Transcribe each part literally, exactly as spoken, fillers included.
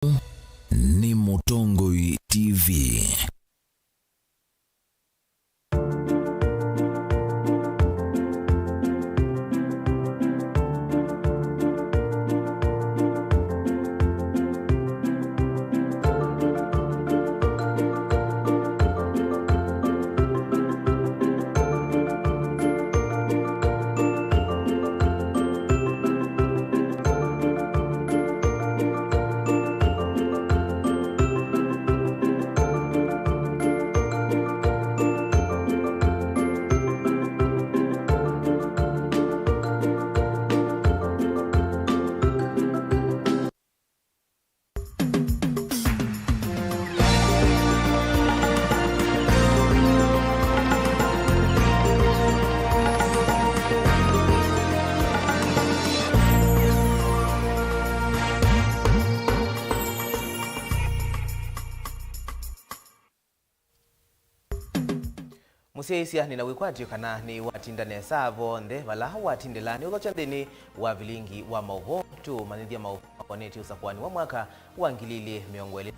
Nĩ Mũtongoi T V. Mũsyaĩĩsya, nĩ na wĩkwatyo kana nĩwatinda nesa vonthe vala watindĩla. Nĩũthokya nthĩnĩ wa vilingi wa maũvoo, tũũmanyĩthya maũvoo makonetye ũsakũani wa mwaka wa ngili ilĩ mĩongo ĩlĩ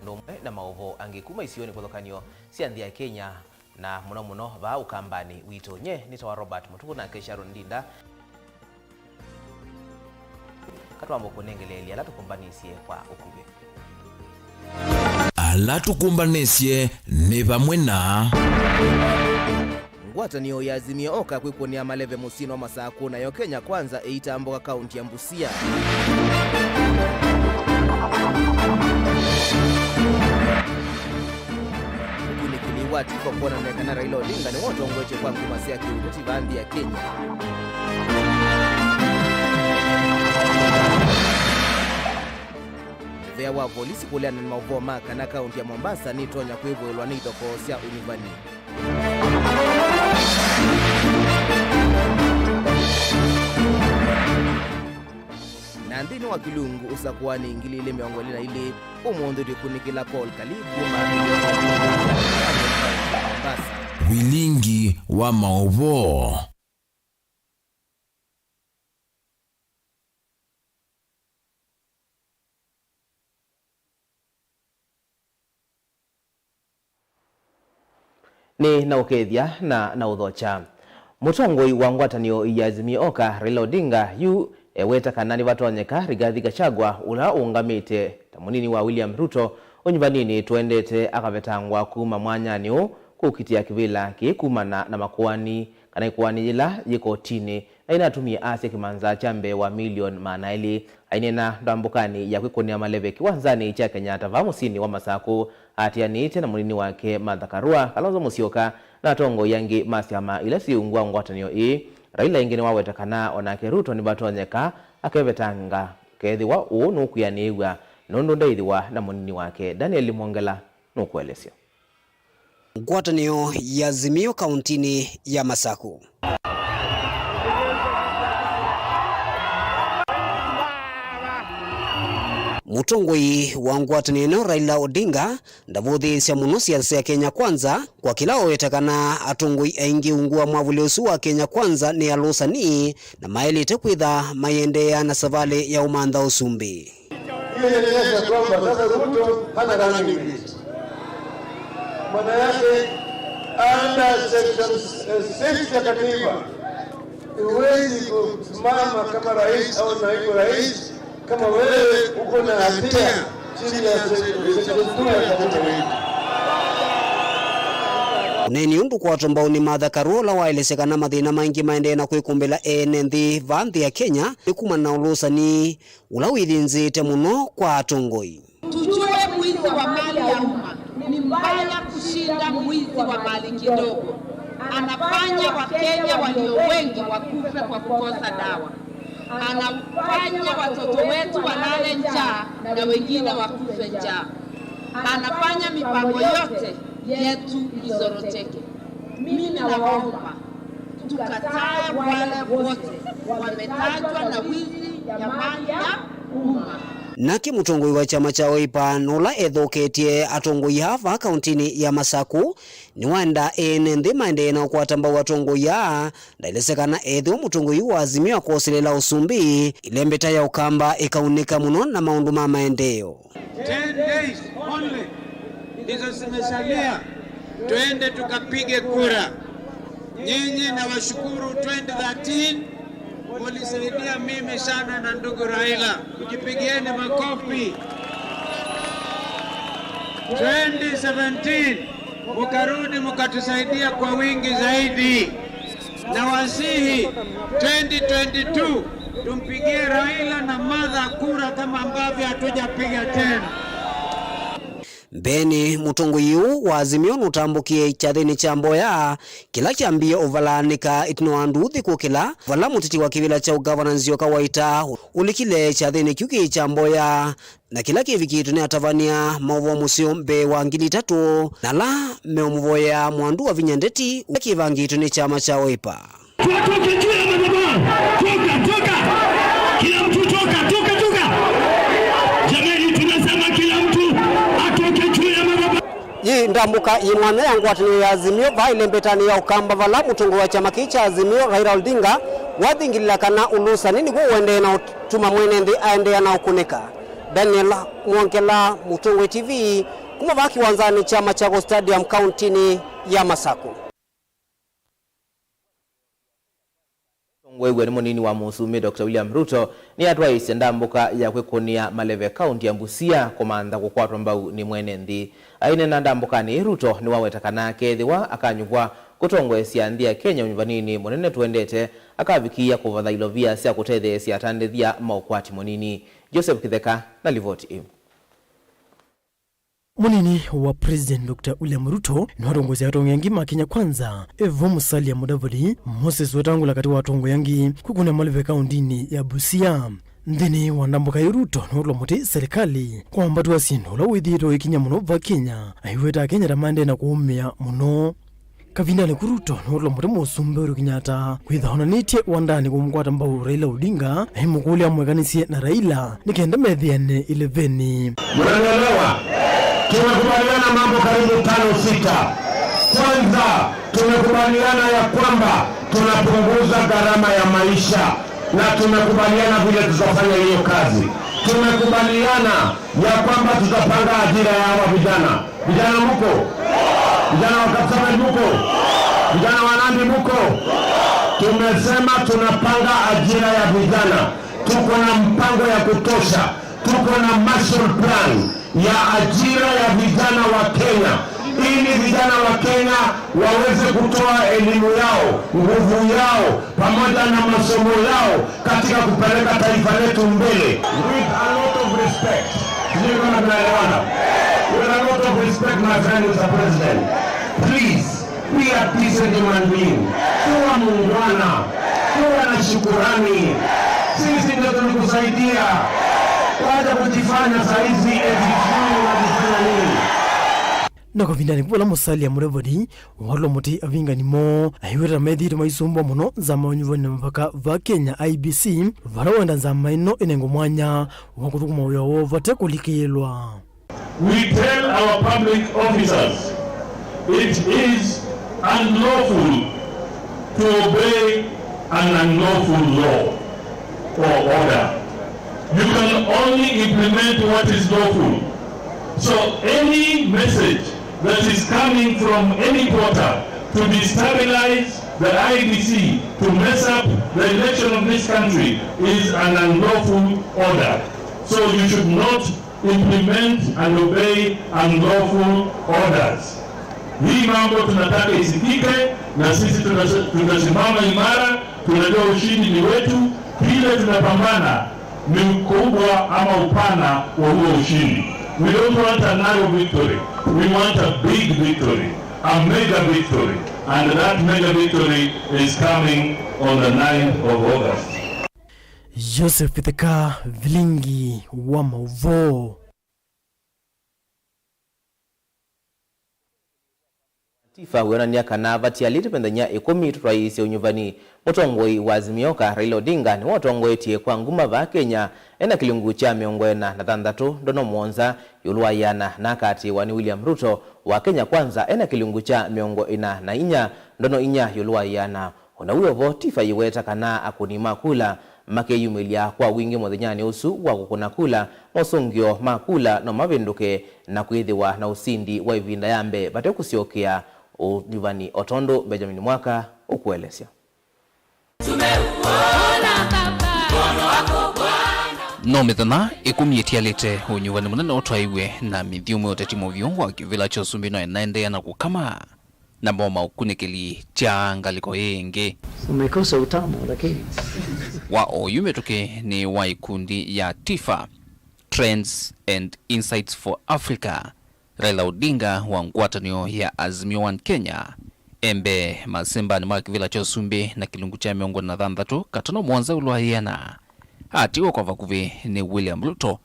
na ũndũ ũmwe na maũvoo angĩ kuma isionĩ kĩvathũkany'o sya nthĩ ya Kenya, na mũno mũno vaa ũkambanĩ witũ. Nye nĩtawa Robert Mũtuku, nake Sharon Ndinda katwamba kũnengeleelya ala tũkũmbanĩsye kwa ũkuvĩ. Ala tũkũmbanĩsye nĩ vamwe na. Ngwatanĩo ya Azimio Oka kwĩkũnĩa maleve mũsyĩnĩ wa Masakũ, nayo Kenya Kwanza ĩitambũka kaunti ya Busia. Ũkunĩkĩli wa Tifa kwonania kana Raila Odinga nĩwe ũtongoetye kwa nguma sya kĩũteti vaa nthĩ ya Kenya. Mũvea wa volisi kũleana na maũvoo ma kana kaunti ya Mombasa nĩtonya kwĩvũĩlwa nĩ ithokoo sya ũnyuvani. Na nthĩnĩ wa kĩlungu ũsakũani ngili ilĩ mĩongo ĩlĩ na ilĩ, ũmũnthĩ twĩkunĩkĩla Paul Kalii kuma Mombasa. Vilingi wa maũvoo. Nĩ na ũkethya na na ũthokya. Mũtongoi wa ngwatanĩo ya Azimio Oka, Raila Odinga, yu eweta kana nĩvatonyeka Rigathi Gachagua, ũla ũũngamĩte ta mũnini wa William Ruto ũnyuvaninĩ, tũendete akavetangwa kuma mwanyanĩ ũũ kũkitĩa kĩvĩla kĩĩ kumana na makoani kana ĩkoani yĩla yĩ kotinĩ. Aĩ na atumie asya kĩmanza kya mbee wa milioni maana elĩ. Aineena ndambũkanĩ ya kwĩkũnĩa maleve kĩwanzanĩ kya Kenyatta vaa mũsyĩnĩ wa Masakũ, atĩanĩĩte na mũnini wake Martha Karua, Kalonzo Musyoka, na atongoi angĩ ma syama ila syĩ ungu wa ngwatanĩo ĩĩ. Raila ĩngĩ nĩwaweta kana o nake Ruto nĩvatonyeka akevetanga kethĩwa ũũ nũkwĩanĩĩw'a nũndũ ndaĩthĩwa na mũnini wake. Daniel Mwongela nũkũelesya. Ngwatanĩo ya Azimio kauntinĩ ya Masakũ. Mũtongoi wa ngwatanĩo ĩno, Raila Odinga, ndavũthĩĩsya mũno siasa sya Kenya Kwanza, kwa kĩla ũweta kana atongoi aingĩ ungu wa mwavũli ũsu wa Kenya Kwanza nĩ alũsani na maĩlĩte kwĩtha maiendeea na savalĩ ya ũmantha ũsumbĩ. Hiyo inaonyesha kwamba sasa Ruto hana running mate. Maana yake, under section, eh, six ya katiba, huwezi kusimama kama rais au naibu rais kama wewe uko na hatia chini ya se-, section two ya katiba yetu. Ũneeni ũndũ kwatwa mbau nĩ Martha Karua, ũla waelesya kana mathĩna maingĩ maendee na kwĩkũmbĩla ene nthĩ vaa nthĩ ya Kenya nĩ kumana na ũlũsani ũla wĩthĩnzĩĩte mũno kwa atongoi. Tujue mwizi wa mali ya umma ni mbaya kushinda mwizi wa mali kidogo. Anafanya Wakenya walio wengi wakufe kwa kukosa dawa. Anafanya watoto wetu walale njaa na wengine wakufe njaa. Anafanya mipango yote yetu izoroteke. Mimi nawaomba tukatae wale wote wametajwa na wizi ya mali ya umma. Nake mũtongoi wa kyama kya Wiper, na ũla ethoketye atongoi aa vaa kauntinĩ ya Masaku, nĩwaenda ene nthĩ maendee na ũkwata mbau atongoi aa, na aelesya kana ethĩwa mũtongoi wa Azimio akoselela ũsumbĩ, ĩlembeta ya Ũkamba ĩkaunĩka mũno na maũndũ ma maendeeo. Ten days only ndizo zimesalia, twende tukapige kura. Nyinyi nawashukuru, twenty thirteen mulisaidia mimi sana na ndugu Raila, mjipigieni makofi. Twenty seventeen mukarudi mukatusaidia kwa wingi zaidi. Nawasihi, twenty twenty-two tumpigie Raila na Martha kura kama ambavyo hatujapiga tena. Mbeenĩ, mũtongoi ũũ wa Azimio nũtambũkie kyathĩnĩ kya mboya kĩla kyambie ũvalaanĩka ĩtina wa nduuthi kũkĩla, vala mũteti wa kĩvĩla kya ũgavana Nzioka Waita ũlikile kyathĩnĩ kyu kĩĩ kya mboya, na kĩla kĩvikĩtwe nĩ atavany'a maũvoo mũseo mbee wa ngili itatũ, na ala meũmũvoyea mwandu wa vinya ndeti ũla kĩvangĩtwe nĩ kyama kya Wiper. Watoke juu ya madhabahu. Toka, toka. Kila mtu toka, toka, toka. Jamani, tunasema kila mtu atoke juu ya madhabahu. Yĩ ndambũka yĩ mwanya ya ngwatanĩo ya Azimio vaa ĩlembetanĩ ya Ũkamba, vala mũtongoi wa kyama kĩĩ kya Azimio, Raila Odinga, wathingilila kana ũlũsani nĩw'o ũendee na ũtuma mwene nthĩ aendeea na ũkũnĩka. Daniel Mwongela, Mũtongoi T V, kuma vaa kĩwanzanĩ kya Machakos Stadium, kauntinĩ ya Masaku. Ũtongoi w'o nĩ mũnini wa Mũsumbĩ Doctor William Ruto nĩatwaĩĩsye ndambũka ya kwĩkũnĩa maleve kaunti ya Busia kũmantha kũkwatwa mbau nĩ mwene nthĩ. Aineena ndambũkanĩ ĩĩ, Ruto nĩwaweta kana kethĩwa akanyuvwa kũtongoesya nthĩ ya Kenya ũnyuvaninĩ mũnene tũendete, akavikĩĩa kũvatha ilovia sya kũtetheesya atandĩthya ma ũkwati mũnini. Joseph Kĩtheka na livoti ĩĩ. Mũnini wa President Doctor William Ruto nĩwatongoesye atongoi angĩ ma Kenya Kwanza, evo Musalia Mudavadi, Moses Wetangula katĩ wa atongoi angĩ kwĩkũnĩa maleve kauntinĩ ya Busia. Nthĩnĩ wa ndambũka ĩĩ, Ruto nĩwatũla mũtĩ serikali kwa mwambato wa syĩndũ ũla wĩthĩĩtwe ũikiny'a mũno va Kenya, aiweta Akenya ta maendee na kũũmĩa mũno. Kavindanĩ kau Ruto nĩwatũla mũtĩ Mũsumbĩ Uhuru Kenyatta kwĩtha onanĩtye wandanĩ kũmũkwata mbau Raila Odinga, aimũkũlya amũekanĩsye na Raila nĩ kenda methĩane ĩlevenĩ. Mnanielewa? Tumekubaliana mambo karibu tano sita. Kwanza, tumekubaliana ya kwamba tunapunguza gharama ya maisha, na tumekubaliana vile tutafanya hiyo kazi. Tumekubaliana ya kwamba tutapanga ajira ya hawa vijana. Vijana mko? Vijana wa Kapsabet mko? Vijana wa Nandi mko? Tumesema tunapanga ajira ya vijana. Tuko na mpango ya kutosha. Tuko na Marshall Plan ya ajira ya vijana wa Kenya, ili vijana wa Kenya waweze kutoa elimu yao, nguvu yao, pamoja na masomo yao katika kupeleka taifa letu mbele. With a lot of respect. Sijui kama tunaelewana. With a lot of respect, my friend, Mister President, please be a decent human being. Kuwa muungwana. Kuwa na shukurani. Sisi ndio tulikusaidia. Wacha kujifanya saizi eti sijui unajifanya nini. Na kavindanĩ kau vala Musalia Mudavadi watũla mũtĩ avingani moo, aiweta methĩĩtwe maisumbwa mũno nzama ya ũnyuvani na mavaka va Kenya, I E B C, vala wenda nzama ĩno ĩnengwe mwanya wa kũthũkũma wĩa woo vate kũlikĩĩlwa. We tell our public officers it is unlawful to obey an unlawful law or order. You can only implement what is lawful. So any message that is coming from any quarter to destabilize the I E B C, to mess up the election of this country, is an unlawful order. So you should not implement and obey unlawful orders. Hii mambo tunataka isikike, na sisi tutas-, tutasimama imara. Tunajua ushindi ni wetu. Kile tunapambana ni ukubwa ama upana wa huo ushindi. We don't want a narrow victory. We want a big victory, a mega victory, and that mega victory is coming on the ninth of August. Joseph Kĩtheka, Vilingi wa Maũvoo. Tifa wĩonany'a kana vatialĩte mĩthenya ĩkũmi tũtwaĩĩsye ũnyuvani. Mũtongoi wa Azimio ka Raila Odinga nĩwe ũtongoetye kwa nguma vaa Kenya ena kĩlungu kya mĩongo ĩna na thanthatũ ndono mũonza ĩũlũ wa ĩana, na akaatĩĩwa nĩ William Ruto wa Kenya Kwanza ena kĩlungu kya mĩongo ĩna na inya ndono inya ĩũlũ wa ĩana. O na wĩ o vo, Tifa yĩweta kana akũni ma kula makeyumĩlya kwa wingĩ mũthenyanĩ ũsu wa kũkũna kula, mosũngĩo ma kula no mavĩndũke na kwĩthĩwa na ũsindi wa ĩvinda ya mbee vate kũsyokea ũnyuvani, o tondũ Benjamin Mwaka ũkũelesya. No mĩthenya ĩkũmi ĩtialĩte, ũnyuvani mũnene ũtwaĩwe na mĩthyũmũ ya ũteti mũvyũ wa kĩvĩla kya ũsumbĩ no ĩnaendeea na kũkama na mo maũkunĩkĩli kya ngalĩko ĩĩ ĩngĩ. Umekosa utamu, lakini. Wa oyu mĩtũkĩ nĩ wa ikundi ya Tifa, Trends and Insights for Africa, Raila Odinga wa ngwatanĩo ya Azimio One Kenya, e mbee masembanĩ ma kĩvĩla kya ũsumbĩ na kĩlungu kya mĩongo ĩna na thanthatũ katono mũonza ĩũlũ wa ĩana. Atiwa kwa vakuvĩ nĩ William Ruto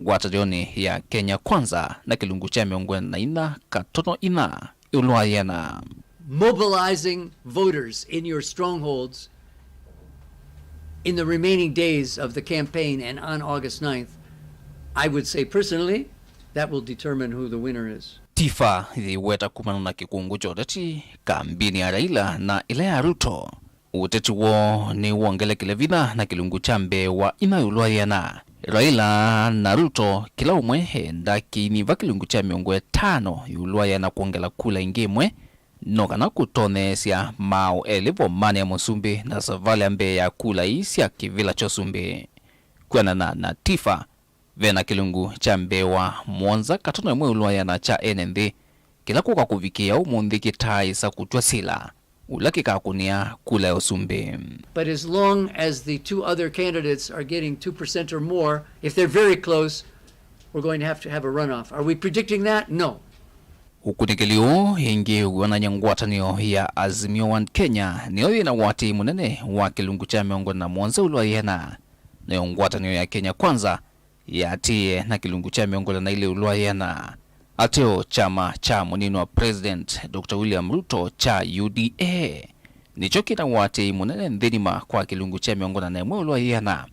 ngwatanĩonĩ ya Kenya Kwanza na kĩlungu kya mĩongo ĩna na inya katono inya ĩũlũ wa ĩana. Mobilizing voters in your strongholds in the remaining days of the campaign and on August ninth, I would say personally, that will determine who the winner is. Tifa yĩweta kumana na kĩkũngũ kya ũteti, kambini ya Raila na ĩla ya Ruto. Ũteti woo nĩwongelekile vinya na kĩlungu kya mbee wa inya ĩũlũ wa ĩana. Raila na Ruto kĩla ũmwe enda kĩinyiva kĩlungu kya mĩongo ĩtano ĩũlũ wa ĩana kwongela kula ĩngĩ ĩmwe, no kana kũtoneesya maaũ elĩ vomanĩ ya mũsumbĩ na savalĩ ya mbee ya kula ii sya kĩvĩla kya ũsumbĩ. Kwĩanana na Tifa, ve na kĩlungu kya mbee wa mũonza katono ĩmwe ĩũlũ wa ĩana kya ene nthĩ, kĩla kũka kũvikĩĩa ũmũnthĩ kĩtaaĩsa kũtw'a sila ũla kĩkakũnĩa kula ya ũsumbĩ. But as long as the two other candidates are getting two percent or more, if they're very close, we're going to have to have a runoff. Are we predicting that? No. Ũkunĩkĩli ũũ ĩngĩ wĩonany'a ngwatanĩo ya Azimio One Kenya nĩyo yĩ na ũatĩĩi mũnene wa kĩlungu kya mĩongo ĩna na mũonza ĩũlũ wa ĩana, nayo ngwatanĩo ya Kenya Kwanza yĩatĩĩe na kĩlungu kya mĩongo ĩna na ilĩ ĩũlũ wa ĩana. Ateo kyama kya mũnini wa President Doctor William Ruto kya U D A nĩkyo kĩna ũatĩĩi mũnene nthĩ ng'ima kwa kĩlungu kya mĩongo ĩna na ĩmwe ĩũlũ wa ĩana.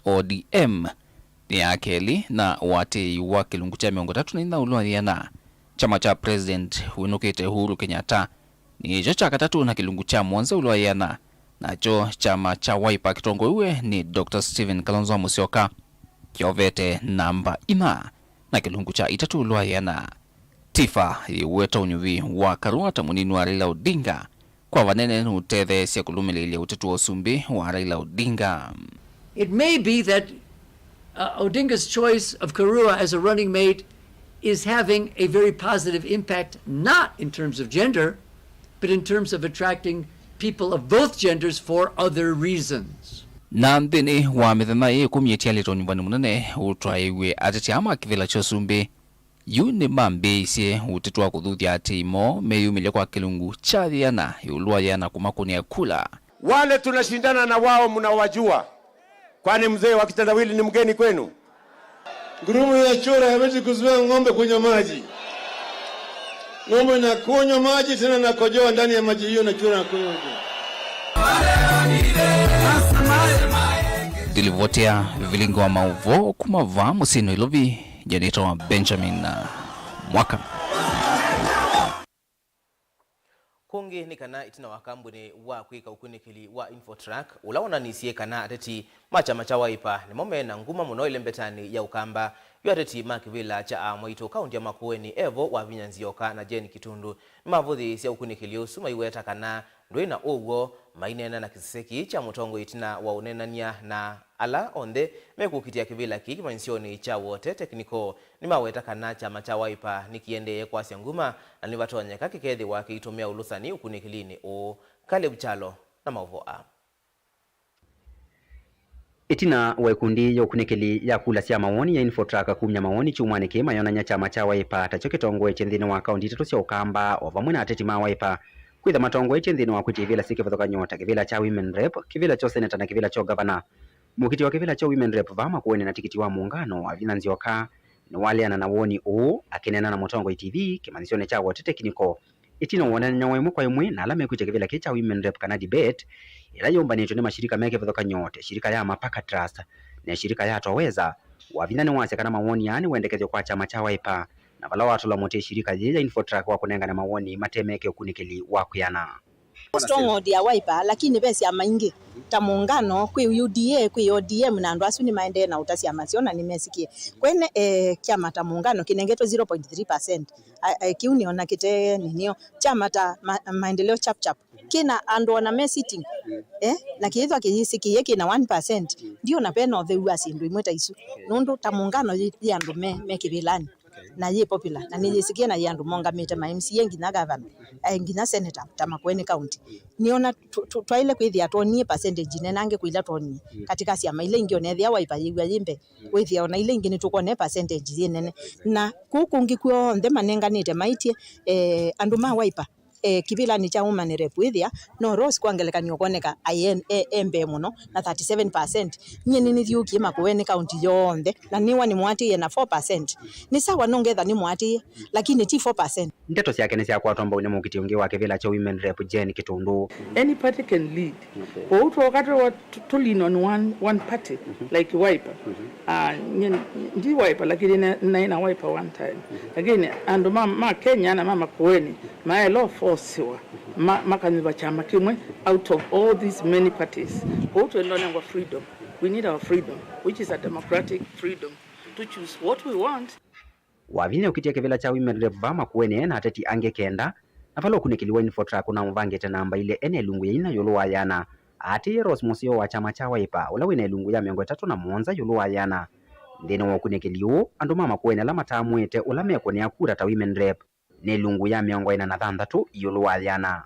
O D M nĩ ya kelĩ na ũatĩĩi wa kĩlungu kya mĩongo ĩtatũ na inya ĩũlũ wa ĩana. Kyama kya President wĩnũkĩte Uhuru Kenyatta nĩkyo kya katatũ na kĩlungu kya mũonza ĩũlũ wa ĩana, nakyo kyama kya Wiper kĩtongoew'e nĩ Doctor Stephen Kalonzo Musyoka kyovete namba inya na kĩlungu kya itatũ ĩũlũ wa ĩana. Tifa yĩweta ũnyuvi wa Karua ta mũnini wa Raila Odinga kwa vanene nũtetheesya kũlũmĩlĩĩlya ũteti wa ũsumbĩ wa Raila Odinga. It may be that uh, Odinga's choice of Karua as a running mate is having a very positive impact, not in terms of gender, but in terms of attracting people of both genders for other reasons. Na nthĩnĩ wa mĩthenya ĩĩ ĩkũmi ĩtialĩte ũnyuvani mũnene ũtwaĩw'e, ateti aa ma kĩvĩla kya ũsumbĩ yu nĩmambĩĩisye ũteti wa kũthuthya atĩi moo meyumĩlye kwa kĩlungu kya yĩana ĩũlũ wa yĩana kũmakũnĩa kula. Wale tunashindana na wao mnawajua? Kwani mzee wa kitendawili ni mgeni kwenu? Ngurumo ya chura hawezi kuzuia ng'ombe kunywa maji. Ng'ombe inakunywa maji, tena inakojoa ndani ya maji hiyo, na chura anakunywa maji. Ndilivotea vilingi wa maũvoo kuma vaa mũsyĩnĩ Nairobi, nĩtawa Benjamin Mwaka. Kũngĩ nĩ kana ĩtina wa kambunĩ wa kwĩka ũkunĩkĩli wa Infotrack, ũla wonanisye kana ateti ma kyama kya Wiper nĩmo me na nguma mũno ĩlembetanĩ ya Ũkamba, yu ateti ma kĩvĩla kya Amwaitũ kaũntĩ ya Makueni, Evo Wavinya Nzioka na Jane Kitundu, nĩmavũthĩĩsye ũkunĩkĩli ũsu, maiweta kana ndwĩ na ũw'o, maineena na kĩseseki kya mũtongoi ĩtina wa ũneenany'a na ala onthe mekũkitĩa kĩvĩla kĩĩ kĩmanyĩsyonĩ kya Wote Technical. Nĩmaweta kana kyama kya Wiper nĩkĩendee kwasya nguma na nĩvatonyeka kĩkethĩwa kĩitũmĩa ũlũsani ũkunĩkĩlinĩ ũũ. Caleb Kyalo na maũvoo aa. Ĩtina wa ĩkundi ya ũkunĩkĩli ya kula sya mawoni ya Infotrack kumya mawoni kyumwanĩ kĩĩ mayonany'a kyama kya Wiper takyo kĩtongoetye nthĩnĩ wa kaũntĩ itatũ sya Ũkamba, o vamwe na ateti ma Wiper kwĩtha matongoetye nthĩnĩ wa kwĩtya ivĩla syĩ kĩvathũkany'o ta kĩvĩla kya Women Rep, kĩvĩla kya ũseneta na kĩvĩla kya ũgavana. Mũkiti wa kĩvĩla kya Women Rep vaa Makueni na tikiti wa mũungano, Wavinya Nzioka, nĩwaleana na woni ũũ akĩneena na Mũtongoi T V kĩmanyĩsyonĩ kya Wote Technical. Ĩtina wa wonany'o wa ĩmwe kwa ĩmwe na ala mekwĩtya kĩvĩla kĩĩ kya Women Rep kana debate, ĩla yĩũmbanĩtwe nĩ mashirika me kĩvathũkany'o ta ĩshirika ya Mapaka Trust na ĩshirika ya Twaweza, Wavinya nĩwasya kana mawoni aa nĩ wendekethyo kwa kyama kya Wiper, na vala watũla mũtĩ ĩshirika yĩĩ ya Infotrack wa kũnengane mawoni mate meke ũkunĩkĩli wa kwĩana. Stronghold ya Wiper, lakini ve syama ingĩ ta Muungano, kwĩ U D A, kwĩ O D M, na andũ asu nĩmaendee na ũta syama syoo na nĩmesikie. Kwene, eh, kyama ta Muungano kĩnengetwe zero point three percent. A, eh, kĩu nĩona kĩte nĩnĩo. Kyama ta ma, Maendeleo Chap Chap kĩna andũ ona me sitting, eh, na kĩithwa kĩyĩsĩkĩie kĩna one percent. Ndiona vena ũtheu wa syĩndũ imwe ta isu, nũndũ ta Muungano yĩ, yĩ andũ me, me kĩvĩlanĩ na yĩ popular, na nĩyĩsĩkĩe na yĩ andũ mongamĩte ma M C A nginya gavana, eh, nginya senator ta Makueni County. Nĩona tw-, tw-, twaĩle kwĩthĩa twonie percentage nenange kwĩ ila twonie katika syama ila ingĩ, ona ethĩa Wiper yĩw'a yĩ mbee, wĩthĩa ona ila ingĩ nĩtũkwona percentage yĩ nene. Na kũu kũngĩ kw'onthe manenganĩte maĩtye, eh, andũ ma Wiper, eh, kĩvĩlanĩ kya Women Rep wĩthĩa no Rose kwa ngelekany'o ũkoneka aĩ e, e, e mbee mũno na thirty seven percent. Nyie nĩnĩthiũkie Makueni County yonthe na nĩwa nĩmũatĩĩe na four percent. Nĩ sawa, no ngetha nĩmũatĩĩe, lakini ti four percent. Ndeto syake nĩsyakwatwa mbau nĩ mũkiti ũngĩ wa kĩvĩla kya Women Rep, Jane Kĩtũndũ. Any party can lead. Kwoou twoka tũ, tũ lean on one, one party, like Wiper. Ah, nyie ndi Wiper, lakini na, naĩ na Wiper one time. Lakini andũ ma, ma Kenya na ma Makueni maelofosiwa ma, makanyuva kyama kĩmwe out of all these many parties. Kwoou twendwa nengwa freedom. We need our freedom, which is a democratic freedom to choose what we want. Wavinya ũkitie kĩvĩla kya Women Rep vaa Makueni na ateti angĩ kenda, na vala ũkunĩkĩli wa Infotrack ũnamũvangĩte namba ilĩ ene ilungu ya ina ĩũlũ wa yana, aatĩĩe Rose Mũseo wa kyama kya Wiper, ũla wĩna ilungu ya mĩongo ĩtatũ na mũonza ĩũlũ wa yana. Nthĩnĩ wa ũkunĩkĩli ũũ, andũ ma Makueni ala mataamũĩte ũla mekũnĩa kura ta Women Rep nĩ ilungu ya mĩongo ĩna na thanthatũ ĩũlũ wa yana.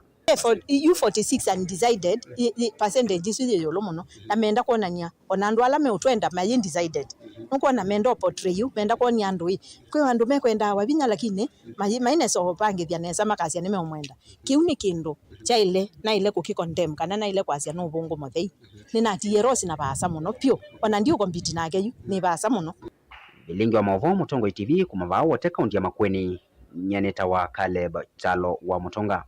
U forty-six undecided, i, i, percentage isu yĩ ĩũlũ mũno, na menda kwonany'a ona andũ ala meũtwenda mayĩ undecided. Nũkwona menda ũportray yu, menda kwonia andũ ĩ, kwĩ andũ mekwendaa Wavinya lakini mai, mainesa ũvangĩthya nesa makasya nĩmeũmwenda. Kĩu nĩ kĩndũ kyaĩle, naĩle kũkĩcondemn kana naĩle kwasya nĩ ũvũngũ mũthei. Nĩnatiie Rose na vaasa mũno vyũ, ona ndiũkompiti nake yu, nĩ vaasa mũno. Vilingi wa maũvoo Mũtongoi T V kuma vaa Wote, kaunti ya Makueni, nyie nĩtawa Caleb Kyalo wa Mũtonga.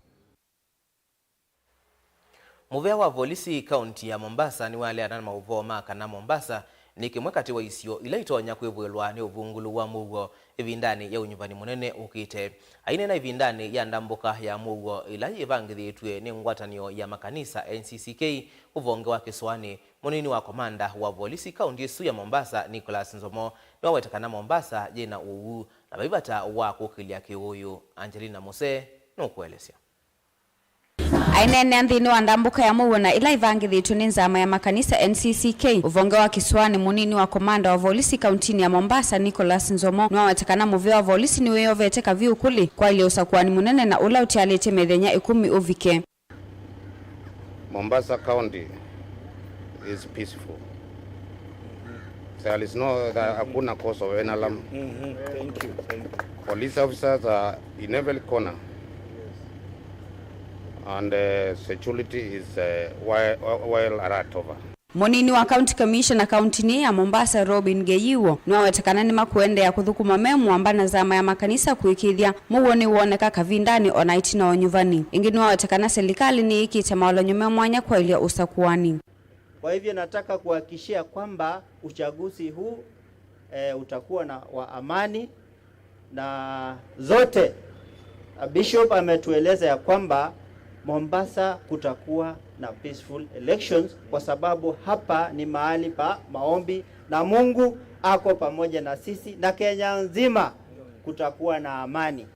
Mũvĩa wa volisi kaunti ya Mombasa nĩwaleana na maũvoo ma kana Mombasa nĩ kĩmwe katĩ wa isio ila itonya kwĩvũĩlwa nĩ ũvungũlu wa mũuo ĩvindanĩ ya ũnyuvani mũnene ũkĩte. Aineena ĩvindanĩ ya ndambũka ya mũuo ĩla yĩvangĩthĩtw'e nĩ ngwatanĩo ya makanisa N C C K ũvonge wa Kĩsũanĩ, mũnini wa komanda wa volisi kaunti ĩsu ya Mombasa, Nicholas Nzomo, nĩwaweta kana Mombasa yĩna ũuu na vai vata wa kũkĩlya kĩũũyũ. Angelina Muse nũkũelesya. Aineenea nthĩnĩ wa ndambũka ya mũuo na ĩla ĩvangĩthĩtw'e nĩ nzama ya makanisa N C C K ũvonge wa Kĩsũanĩ, mũnini wa komanda wa volisi kauntinĩ ya Mombasa, Nicholas Nzomo, nĩwaweta kana mũvĩa wa volisi nĩwĩyovete kaviũ kũlĩ kwaĩlya ũsakũani mũnene na ũla ũtialĩtye mĩthenya ĩkũmi ũvike. Mombasa County is peaceful. There is no, there, hakuna cause of any alarm. Mm-hmm. Thank you. Thank you. Police officers are in every corner. And, uh, security is, uh, well, well alert over. Mũnini wa County Commissioner kauntinĩ ya Mombasa, Robin Geyiwo, nĩwaweta kana nĩmakũendeea kũthũkũma me mũamba na nzama ya makanisa kũĩkĩĩthya mũuo nĩwoneka kavindanĩ ona ĩtina wa ũnyuvani. Ĩngĩ nĩwaweta kana silikalĩ nĩyĩkĩte maolany'o me mwanya kwaĩlya ũsakũani. Kwa hivyo nataka kuhakikishia kwamba uchaguzi huu, eh, utakuwa na wa amani na zote. Bishop ametueleza ya kwamba Mombasa kutakuwa na peaceful elections kwa sababu hapa ni mahali pa maombi na Mungu ako pamoja na sisi na Kenya nzima kutakuwa na amani.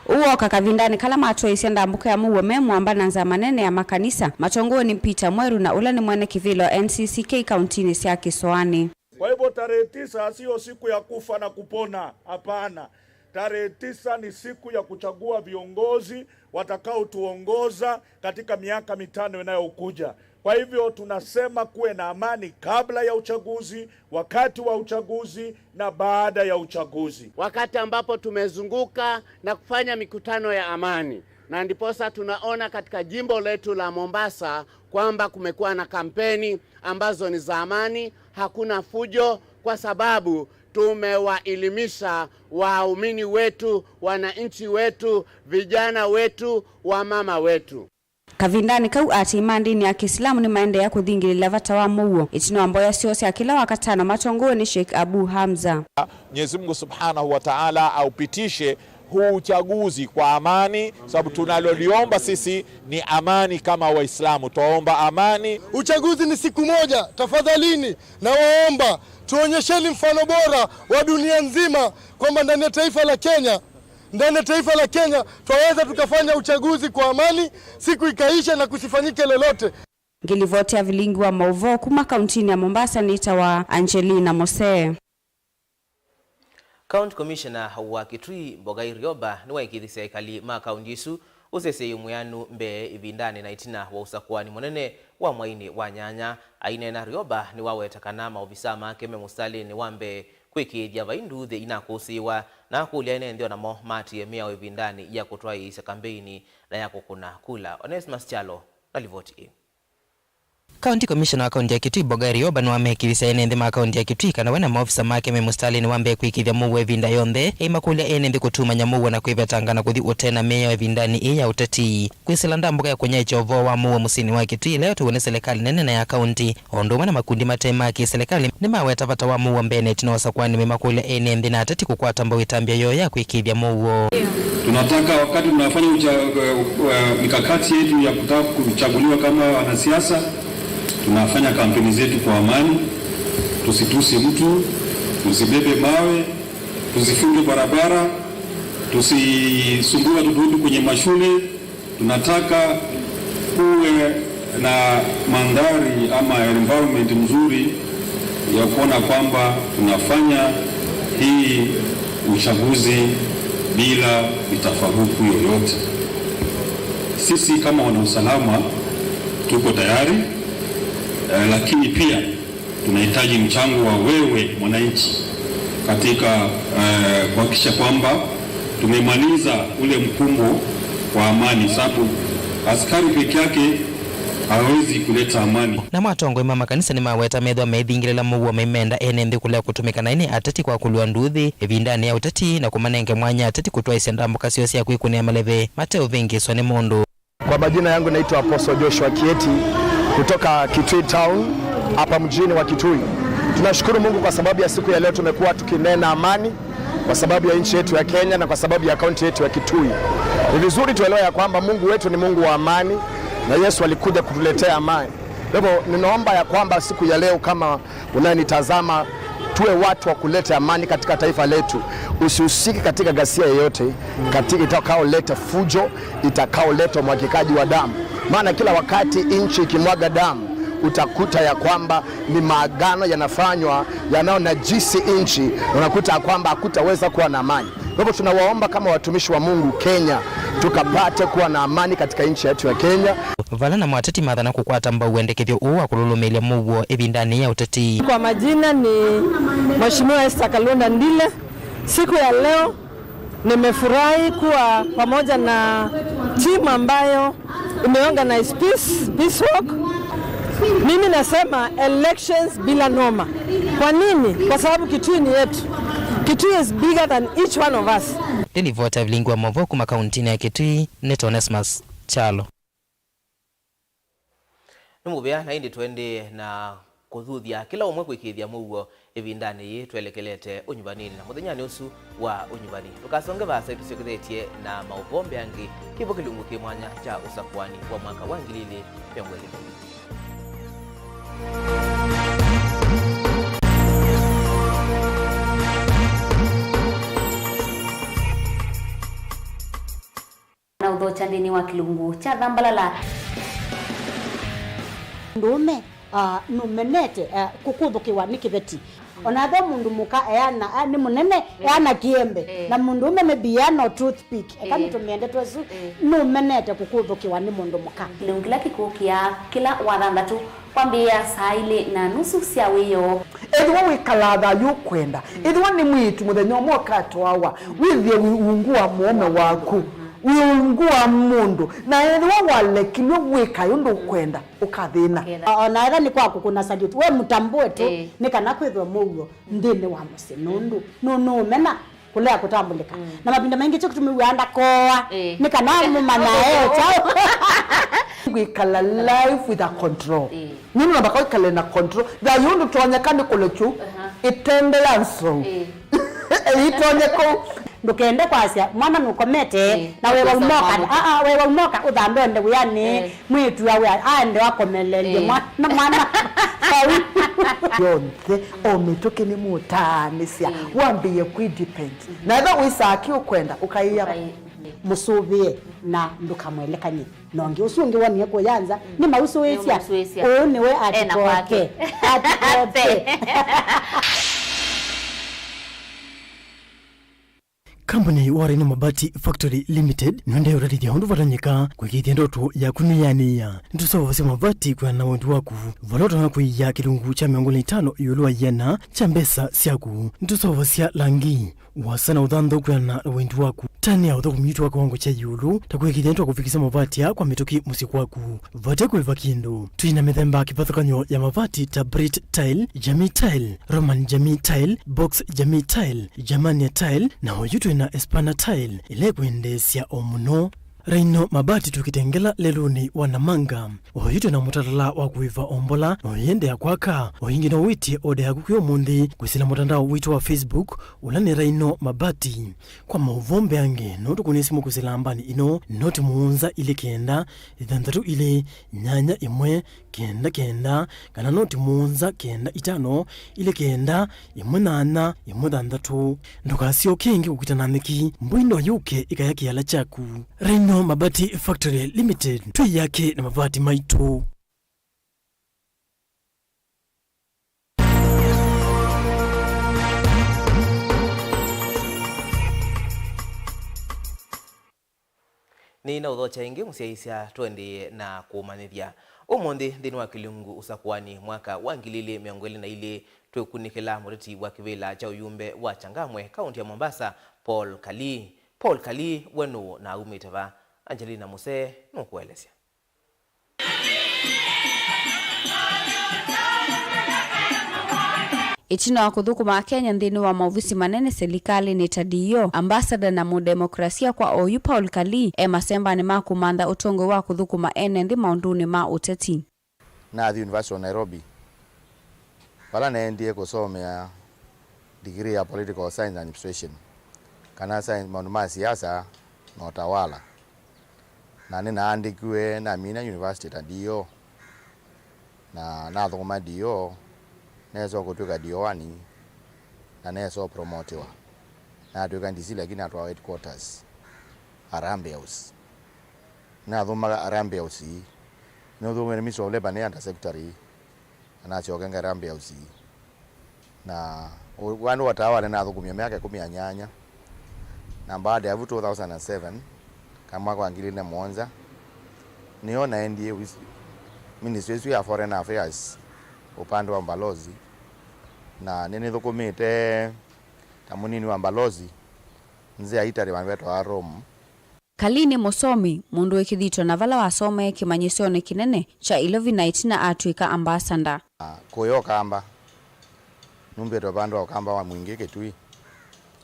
Ũu wooka kavindanĩ kala matwaĩĩsye ndambũka ya mũuo me mũamba na nzama nene ya makanisa, matongoew'e nĩ Peter Mweru na ũla nĩ mwene kĩvĩla wa N C C K kauntinĩ sya Kĩsũanĩ. Kwa hivyo tarehe tisa sio siku ya kufa na kupona, hapana. Tarehe tisa ni siku ya kuchagua viongozi watakaotuongoza katika miaka mitano inayokuja. Kwa hivyo tunasema kuwe na amani kabla ya uchaguzi, wakati wa uchaguzi na baada ya uchaguzi. Wakati ambapo tumezunguka na kufanya mikutano ya amani, na ndiposa tunaona katika jimbo letu la Mombasa kwamba kumekuwa na kampeni ambazo ni za amani, hakuna fujo, kwa sababu Tumewaelimisha waumini wetu, wananchi wetu, vijana wetu, wamama wetu. Kavindanĩ kau, aatĩĩi ma ndĩni ya Kĩsilamu nĩmaendeea kũthingĩlĩla vata wa mũuo ĩtina wa mboya syoo sya kĩla Wakatano matongoew'e nĩ Sheikh Abu Hamza. Mwenyezi Mungu Subhanahu wa Ta'ala aupitishe huu uchaguzi kwa amani, sababu tunaloliomba sisi ni amani kama Waislamu. Twaomba amani. Uchaguzi ni siku moja, tafadhalini, nawaomba tuonyesheni mfano bora wa dunia nzima kwamba ndani ya taifa la Kenya, ndani ya taifa la Kenya twaweza tukafanya uchaguzi kwa amani, siku ikaisha na kusifanyike lolote. Ngĩlivoti ya vilingi wa maũvoo kuma kauntinĩ ya Mombasa nĩtawa Angelina Mosee. County Commissioner wa Kitui, Mbogai Rioba, nĩwaĩkĩĩthisye ekali ma kaunti ĩsu ũsesei mwĩanu mbee ĩvindanĩ na ĩtina wa ũsakũani mũnene wa mwainĩ wa nyanya. Aineena, Rioba nĩwaweta kana maovisaa make me mũsitalĩnĩ wa mbee kwĩkĩĩthya vai nduuthĩ inakũsĩĩwa, na akũlya ene nthĩ o namo maatĩĩe mĩao ĩvindanĩ ya kũtwaĩĩsya kambeini na ya kũkũna kula. Onesmus Kyalo na livoti ĩĩ. County Commissioner wa kaunti ya Kitui, Mbogai Rioba, nĩwamekĩĩthisye ene nthĩ ma kaunti ya Kitui kana we na maovisa make me mũsitalĩnĩ wa mbee kwĩkĩĩthya mũuo ĩvinda yonthe, aimakũlya ene nthĩ kũtumany'a mũuo na kwĩvetanga na kũthi ũte na mĩao ĩvindanĩ ĩĩ ya ũteti. Kwĩsĩla ndambũka ya kũnyaĩĩkya ũvoo wa mũuo mũsyĩnĩ wa Kitui ĩla yatwĩwe nĩ silikalĩ nene na ya kaunti, o ũndũ ũmwe na makundi mate ma kĩ-silikalĩ, nĩmaweta vata wa mũuo mbee na ĩtina wa ũsakũani, maimakũlya ene nthĩ na ateti kũkwata mbau ĩtambya yoo ya kwĩkĩĩthya mũuo. Tunataka wakati tunafanya ucha, uh, uh, mikakati yetu ya kutaka kuchaguliwa kama wanasiasa, tunafanya kampeni zetu kwa amani, tusitusi mtu, tusibebe mawe, tusifunge barabara, tusisumbue watoto wetu kwenye mashule. Tunataka kuwe na mandhari ama environment mzuri ya kuona kwamba tunafanya hii uchaguzi bila mitafaruku yoyote. Sisi kama wanausalama tuko tayari, eh, lakini pia tunahitaji mchango wa wewe mwananchi katika, eh, kuhakikisha kwamba tumemaliza ule mkumbo wa amani, sababu askari peke yake hawezi kuleta amani. Namo atongoi ma makanisa nĩmaweta methĩwa meithingĩlĩla mũuo maimenda ene nthĩ kũlea kũtũmĩka naĩ nĩ ateti kwa kũlua nduuthĩ ĩvindanĩ ya ũteti na kũmanenge mwanya ateti kũtwaĩsya ndambũka syoo sya kwĩkũnĩa maleve mate ũvĩngĩĩswa nĩ mũndũ. Kwa majina yangu naitwa Apostle Joshua Kieti kutoka Kitui Town hapa mjini wa Kitui. Tunashukuru Mungu kwa sababu ya siku ya leo, tumekuwa tukinena amani kwa sababu ya nchi yetu ya Kenya na kwa sababu ya kaunti yetu ya Kitui. Ni vizuri tuelewe ya kwamba Mungu wetu ni Mungu wa amani na Yesu alikuja kutuletea amani. Kwa hivyo ninaomba ya kwamba siku ya leo kama unayenitazama, tuwe watu wa kuleta amani katika taifa letu. Usihusike katika ghasia yoyote katika itakaoleta fujo, itakaoleta umwagikaji wa damu, maana kila wakati nchi ikimwaga damu utakuta ya kwamba ni maagano yanafanywa yanayonajisi nchi, na unakuta ya kwamba hakutaweza kuwa na amani. Kwa hivyo tunawaomba kama watumishi wa Mungu Kenya, tukapate kuwa na amani katika nchi yetu ya Kenya. Vala namo ateti mathana kũkwata mbau wendekethyo ũũ wa kũlũlũmĩĩlya mũuo ĩvindanĩ ya ũteti. Kwa majina ni Mheshimiwa Esther Kalunda Ndile. Siku ya leo nimefurahi kuwa pamoja na timu ambayo imeorganize peace, peace walk. Mimi nasema elections bila noma. Kwa nini? Kwa sababu Kitui ni yetu. Kitui is bigger than each one of us. Nĩ livoti ya vilingi wa maũvoo kuma kauntinĩ ya Kitui, nĩ Onesmus Kyalo. Nĩ mũvea, na ĩndĩ tũendee na kũthuthya kĩla ũmwe kwĩkĩĩthya mũuo ĩvindanĩ yĩĩ twelekelete ũnyuvanĩnĩ na mũthenyanĩ ũsu wa ũnyuvani. Ndũkasonge vaasa, ĩtũsyokethetye na maũvoo mbeange kĩvo kĩlungu kĩ mwanya kya ũsakũani wa mwaka wa ngili ilĩ mĩongo ĩlĩ na ilĩ. Na ũthokya nthĩnĩ wa kĩlungu kya thambalala. Mũndũũme, ah, nũmenete, ah, kũkũthũkĩwa nĩ kĩveti. O na ve mũndũ mũka eana, ah, nĩ mũnene, eana kĩembe. Eh. Na mũndũũme maybe eana o toothpick. Eka, eh, nĩtũmĩe ndeto ĩsu, eh, nũmenete kũkũthũkĩwa nĩ mũndũ mũka. Kĩlungu kĩla kĩkũkĩa kĩla Wathanthatũ kwambĩĩa saa ilĩ na nusu sya wĩoo. Ethĩwa wĩkalaa thayũ ũkwenda, ethĩwa nĩ mwĩĩtu mũthenya ũmwe ũkatwawa, wĩthĩe ungu wa mũũme waku. Wĩ ungu wa mũndũ, na ethĩwa walekilw'e wĩka ũndũ ũkwenda, ũkathĩna. Ũkethĩa. O na ethĩwa nĩ kwa kũkũna salute, we mũtambũe tu, ĩĩ, nĩ kana kwĩthwe mũuo nthĩnĩ wa mũsyĩ, nũndũ nũ-, nũũmena kũlea kũtambũlĩka. Mm. Na mavinda maingĩ kyo kĩtũmĩw'aa ndakoa, ĩĩ, nĩ kana mũmanya e kyaũ. Kwĩkala life with a control. Ĩĩ. Nũndũ namba kwĩkale na control. Thayũ ũndũ tonyeka nĩ kũlekyu, aha, ĩtende ya nzou. Ĩĩ. Ĩtonye kũu. Ndũkende kwasya mwana nũkomete, ĩĩ, na wewa ũkosa umoka, mwana. Aa, wewa umoka ũthambe ende wĩanĩ, ĩĩ, mwĩĩtu awe aende akomelelye, ĩĩ, mwana, mwana vau. Yonthe, o mĩtũkĩ nĩmũtaanĩsya, ĩĩ, wambĩĩe kwĩ depend. Mhm. Na ethĩwa wĩsaa kĩ ũkwenda, ũkaĩa. Ũkaĩ-, ĩĩ, mũsũvĩe na ndũkamwelekany'e. Na ũngĩ ũsu ũngĩ wonie kũya nza, mm, nĩmũsũĩsya. Nĩmũsũĩsya. Ũũ nĩwe. Ena atikoke kwake. Atikoke. Kambuni wa Rhino Mabati Factory Limited nĩendee ũtatĩthya ũndũ vatonyeka kũĩkĩĩthya ndoto yaku nĩyanĩĩa. Nĩtũseũvasya mavati kwĩana na wendi waku, vala ũtonya kũia kĩlungu kya mĩongo ĩlĩ na itano ĩũlũ wa ĩana kya mbesa syaku. Nĩtũseũvasya langi, wasa na ũthanthau kwĩana na wendi waku. Tanĩa ũthũkũmi witũ wa kĩwango kya ĩũlũ, ta kũĩkĩĩthya nĩtwakũvikĩsya mavati aa kwa mĩtũkĩ mũsyĩ kwaku vate kũĩva kĩndũ. Twĩ na mĩthemba kĩvathũkany'o ya mavati ta Brit Tile, Jamii Tile, Roman Jamii Tile, Box Jamii Tile, Germania Tile, na oyu twĩ na Espana Tile, ĩla ĩkwendeesya o mũno. Rhino Mabati tũkĩtengela lelũnĩ wa Namanga. Oyu twĩ na mũtalatala wa kũĩva o mbola, na ũyĩendea kwaka. O ĩngĩ no wĩtye oda yaku kwĩ ũmũnthĩ kwĩsĩla mũtandao witũ wa Facebook, ũla nĩ Rhino Mabati. Kwa maũvoo mbeange, no tũkũnĩe simũ kwĩsĩla nambani ĩno, noti mũonza ilĩ kenda, ĩthanthatũ ilĩ, nyanya ĩmwe, kenda kenda, kana noti mũonza kenda itano, ilĩ kenda, ĩmwe nyanya, ĩmwe thanthatũ. Ndũkasyoke ĩngĩ kũkita na nyeki, mbũi no yũke ĩkaya kĩala kyaku. Rhino Mabati Factory Limited, twĩyake na mavati maitũ. Nĩnaũthokya ĩngĩ mũsyaĩĩsya, tũendee na kũmanyĩthya. Ũmũnthĩ nthĩnĩ wa kĩlungu Ũsakũani mwaka wa ngili ilĩ mĩongo ĩlĩ na ilĩ, twĩkunĩkĩla mũteti wa kĩvĩla kya ũyumbe wa Changamwe, kaũntĩ ya Mombasa, Paul Kalii. Paul Kalii we nũũ na aumĩte va? Angelina Musee nũkũelesya. Ĩtina wa kũthũkũma Kenya nthĩnĩ wa maovisi manene silikalĩnĩ ta D O, ambassador na mũdemokrasia kwa oyu, Paul Kalii e masembanĩ ma kũmantha ũtongoi wa kũthũkũma ene nthĩ maũndũnĩ ma ũteti. Nathi University of Nairobi, vala naendie kũsomea degree ya Political Science and Administration, kana science, maũndũ ma siasa na ũtawala. Na nĩnaandĩkiwe namina university ta D O, na nathũkũma D O, neesa kũtw'ĩka D O one, na neesa promotiwa. Natw'ĩka D C, lakini natwawa headquarters, Harambee House. Nathũkũmaga Harambee House, nĩũthũkũmĩte Ministry of Labour nĩ under secretary, na nasyoka Harambee House. Na ũ-, vandũ vatawa nĩnathũkũmie myaka ĩkũmi na nyanya. Na baada ya vu two thousand and seven, kana mwaka wa ngili ilĩ na mũonza, nĩyo naendie wis-, ministry ĩsu ya Foreign Affairs, upande wa mbalozi. Na nĩnĩthũkũmĩte ta mũnini wa mbalozi nzĩa Italy, vandũ vetawa Rome. Kalii nĩ mũsomi, mũndũ wĩ kĩthito, na vala wasomee kĩmanyĩsyonĩ kĩnene kya Ilovi na ĩtina atw'ĩka ambasanda. Kũya Ũkamba, numbĩtwe vandũ va Ũkamba wa Mwingĩ Kĩtui,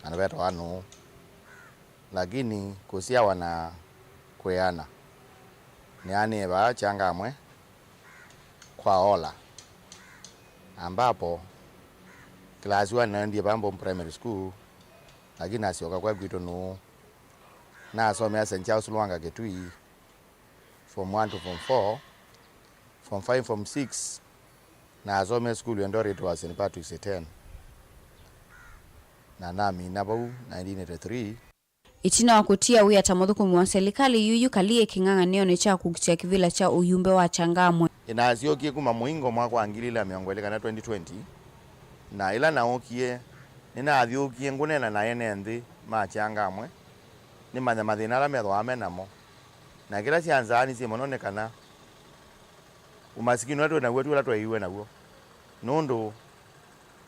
na nĩvetawa Nũũ. Lakini kũsyawa na kwĩana, nĩanĩe vaa Changamwe kwa Ola, ambapo class one naendie vaa Mbomu Primary School, lakini nasyoka kwa kwitũ Nũũ. Nasomea Saint Charles Lwanga Kitui, form one to form four, form five, form six, nasomea sukulu Eldoret wa Saint Patrick's Iten. Na namina vau nineteen eighty-three. Ĩtina wa kũtia wĩa ta mũthũkũmi wa silikalĩ, yuyu Kalii e kĩng'ang'anĩonĩ kya kũkitĩa kĩvĩla kya ũyumbe wa Changamwe. Nĩnasyokie kuma Mũingo mwaka wa ngili ilĩ na mĩongo ĩlĩ kana twenty twenty, na ĩla naũkie, nĩnathyũũkie ngũneena na ene nthĩ ma Changamwe, nĩmanye mathĩna ala methĩawa me namo. Na kĩla kyanzaanisye mũno nĩ kana ũmasikini ũla twĩ naw'o ti ũla tweeiwe naw'o. Nũndũ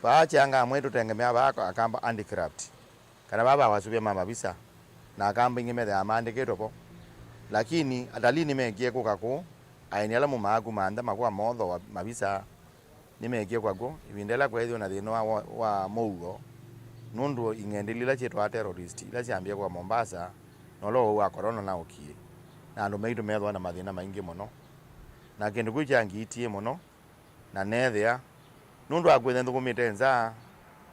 vaa Changamwe tũtengemeaa vaa Akamba handicraft, kana vaa va wasũvĩa ma mavisa. na Akamba aingĩ methĩawa maandĩkĩtwe vo. Lakini atalii nĩmekie kũka kũu, aeni ala maumaa kuma nza makũa mothooa mavisa nĩmekie kũka kw'o, ĩvinda yĩla kweethĩwa na thĩna wa, wa, wa mũuo, nũndũ ing'endilĩ ila syĩtwawa terrorist, ila syambie kũka Mombasa, na ũla ũwau wa corona naũkie, na andũ maitũ meethĩwa na mathĩna maingĩ mũno. Na kĩndũ kĩu kyangiitie mũno, na neethĩa, nũndũ wa kwĩthĩa nthũkũmĩte nza,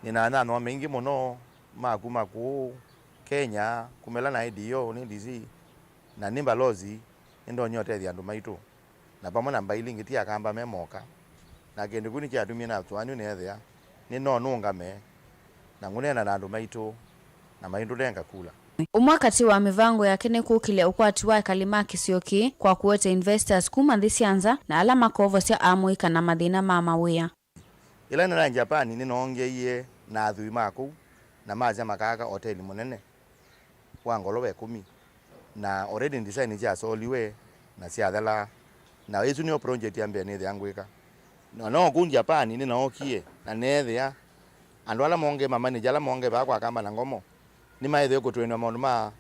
nĩ na anyanya maingĩ mũno ma kuma kũu Kenya, kuma ĩla naĩ D O, nĩ D C, na nĩ mbalozi, nĩndonya ũtethya andũ maitũ, na vamwe na mbaĩ ila ingĩ ti Akamba me moka. Na kĩndũ kĩu nĩkyatumie natũanĩw'a nĩethĩa nĩ no nũngame na ngũneena na andũ maitũ, na maitũnenga kula. Ũmwe katĩ wa mĩvango yake nĩ kũkĩlya ũkwati wa ekali ma kĩsio kĩĩ kwa kũete investors kuma nthĩ sya nza na ala makovosya amũika na mathĩna ma mawĩa. Ĩla nĩnaĩ Japan, nĩnoongeie na athwii ma kũu na masya makaaka oteli mũnene wa ngolova ĩkũmi, na already design syasoliwe na syathela, na ĩsu nĩyo project ya mbee nĩthĩa ngwĩka. Na no kũu Japan nĩnookie na neethĩa andũ ala monge, ma manager ala monge vaa kwa Akamba na Ngomo, nĩmaĩthĩwe kũtrainwa maũndũ ma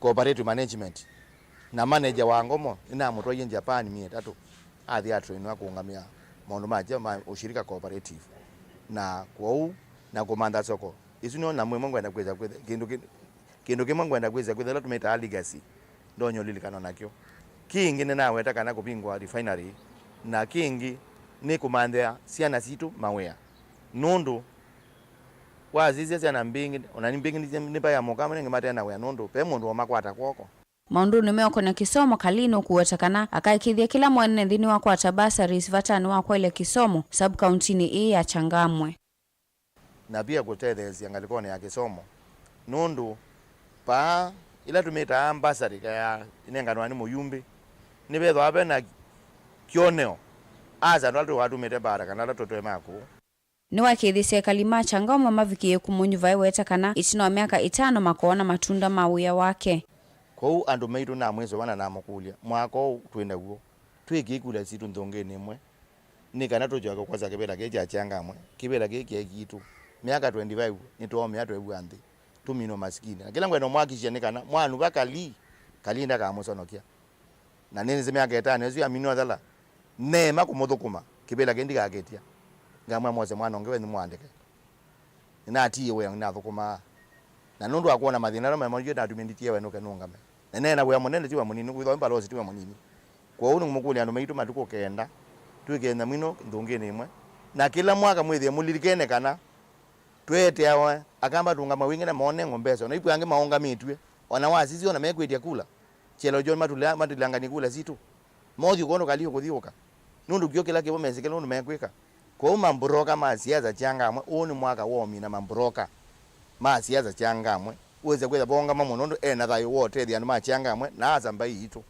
cooperative management. Na manager wa Ngomo nĩnamũtwaie Japan myei ĩtatũ, athi atrainwa kũũngamĩa maũndũ ma kya ma ushirika cooperative. Na kwoou, na kũmantha soko. Isu nĩo namo imwe ngwenda kwĩsa kwĩtha, kĩndũ kĩ-, kĩndũ kĩmwe ngwenda kwĩsa kwĩtha, ĩla tũmĩtaa legacy, ndonya ũlilikana nakyo. Kĩngĩ nĩnaweta kana kũvingũa refinery, na kĩngĩ nĩ kũmanthĩa syana sitũ mawĩa. Nũndũ wasisya syana mbingĩ, ona nĩ mbingĩ nĩ, nĩ vaya mũka nĩngĩ mate na wĩa, nũndũ ve mũndũ ũmakwata kw'oko. Maũndũnĩ meũkonĩa kĩsomo, Kalii nũkũweta kana akaĩkĩĩthya kĩla mwene nthĩnĩ wa kwata bursaries vatanĩ wa kwaĩlya kĩsomo sub-kauntinĩ ĩĩ ya Changamwe. Na pia kũtetheesya ngalĩkonĩ ya kĩsomo, nũndũ vaa ĩla tũmĩtaa bursary ya ĩnenganwa nĩ mũyumbĩ, nĩvethĩwa ve na kyoneo asa andũ ala tũwatumĩte mbara kana ala tũtoema kũu. Nĩwaĩkĩĩthye ekali ma Changamwe mavikĩĩe kũmũnyuva eweta kana ĩtina wa myaka ĩtano makoona matunda ma wĩa wake. Kwoou andũ maitũ namwĩsũva na namũkũlya, mwaka ũũ twĩ naw'o, twĩkĩe kula sitũ nthũngĩnĩ ĩmwe, nĩ kana tũsyoke kwosa kĩvĩla kĩĩ kya Changamwe, kĩvĩla kĩĩ kĩĩ kitũ. Myaka twenty-five nĩtwoomĩa twew'a nthĩ, tũminwe masikini. Na kĩla ngwenda ũmwakikisya nĩ kana mwanuva Kalii, Kalii ndakamũsonokya. Na nĩnĩsĩ myaka ĩtano ĩsu yaminwa thela, neema kũmũthũkũma, kĩvĩla kĩĩ ndikakĩtya. Ngamwĩa mwose mwana ũngĩ wenyu mũandĩke. Nĩnatiie wĩa nĩnathũkũmaa. Na nũndũ wa kwona mathĩna ala memonjie natumie nditie wĩa nũke nũngame. Na neena wĩa mũnene, ti wĩa mũnini, kwĩthwa mbalosi ti wĩa mũnini. Kwoou nĩngũmũkũlya andũ maitũ matukũ kenda, twĩkĩe nyamũ ino nthũngĩnĩ ĩmwe. Na kĩla mwaka mwĩthĩe mũlilikene kana tweteawa Akamba tũũngama wingĩ na monengwe mbesa, ona ikwĩ angĩ maũngamĩtw'e, ona wasisya ona mekwĩtya kula. Kyelo kyoo matulea-, matulanganie kula sitũ. Mothi ũkono Kalii ũkũthi ũka. Nũndũ kĩo kĩla kĩvo mesĩ kĩla ũndũ mekwĩka. Kwoou mamburoka ma siasa Changamwe, ũũ nĩ mwaka wa ũmina mamburoka ma siasa Changamwe. Wĩse kwĩtha vongama mũno nũndũ ena thayũ wa ũtethya andũ ma Changamwe na asa mbaĩ itũ.